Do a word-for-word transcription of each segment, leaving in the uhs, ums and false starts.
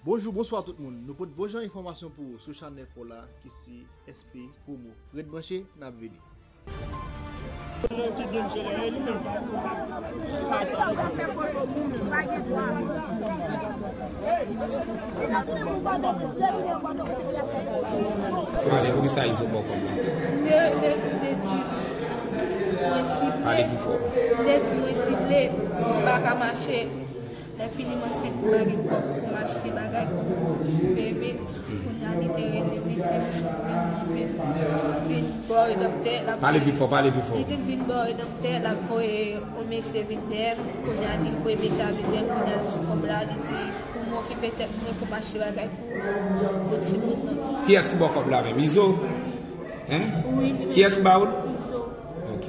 Bonjou, bonswa tout moun. Nou pote bon jan enfòmasyon pou ou sou chanèl pa w la ki se S P Promo. Ret branche, n ap vini. Ale, poukisa Izo ba w kòb la? Nde, nde, nde di mwen sible. Pale pi fò. Nde di mwen sible, m pa ka mache. Lè fini m ansent, m pa gen kòb pou m achte bagay pou bebe. Kounye a li te rele m, li di m vin, vin, vin bò e dòktè, l ap... Pale pi fò, pale pi fò. Li di m vin bò e dòktè, l ap voye yon mesye vin dèyè m. Kounye a li voye mesye a vin dèyè m, kounye a l pran kòb la, li di pou m okipe tèt mwen, pou m achte bagay pou, pou timoun nan. Kiyès ki ba w kòb la menm? Izo? Hein? Wi, li menm. Kiyès ki ba w l? Izo. Ok.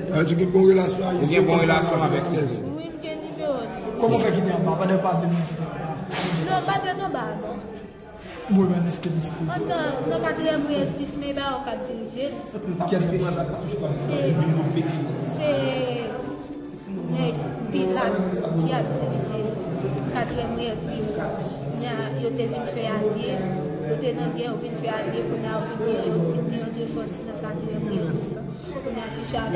Sa vle di w gen bon relasyon ak Izo? Ou gen bon relasyon avèk Izo? Wi, m gen nimewo l. Kòman w fè kite anba? Pandan w pa vle moun kite anba? Non, m pa t ret anba a, non. Mwen, men, èske m sou... Pandan, nan katriyèm riyèl plis, men e pa yo k ap dirije l. Kiyès ki dirije l? Se, se nèg Pilat ki ap dirije katriyèm riyèl plis. Kounye a, yo te vin fè alye, yo te nan gè, yo vin fè alye, kounye a, yo vin gen, yo vin gen yon desòti nan katriyèm riyèl plis la. Kounye a, ti chal.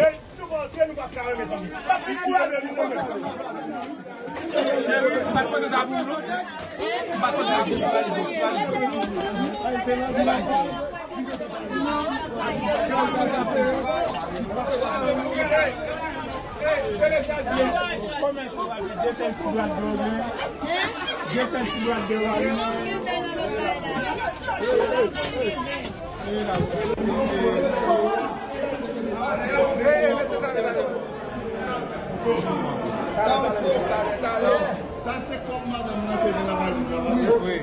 Sa se kòb madanm nan ki te nan valiz la, pa vre? Wi.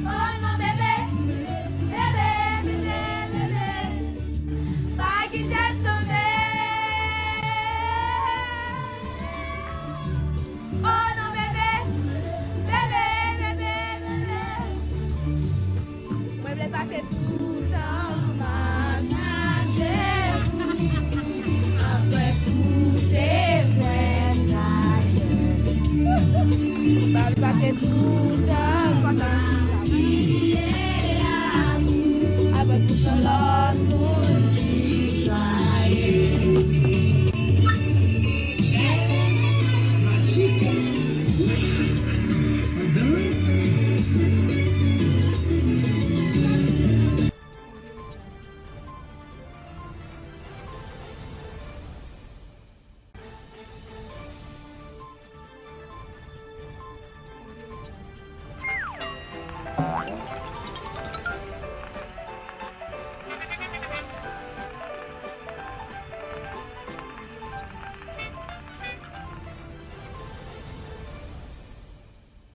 Oh non, bebe, bebe, bebe, bebe, pa kite m tonbe. Oh non, bebe, bebe, bebe, bebe. Mwen vle pase tout tan m ap naje pou ou. Apre tou se mwen m naje. M ap pase tout tan m ap kriye ak ou. Apre pou se lòt moun ki swaye.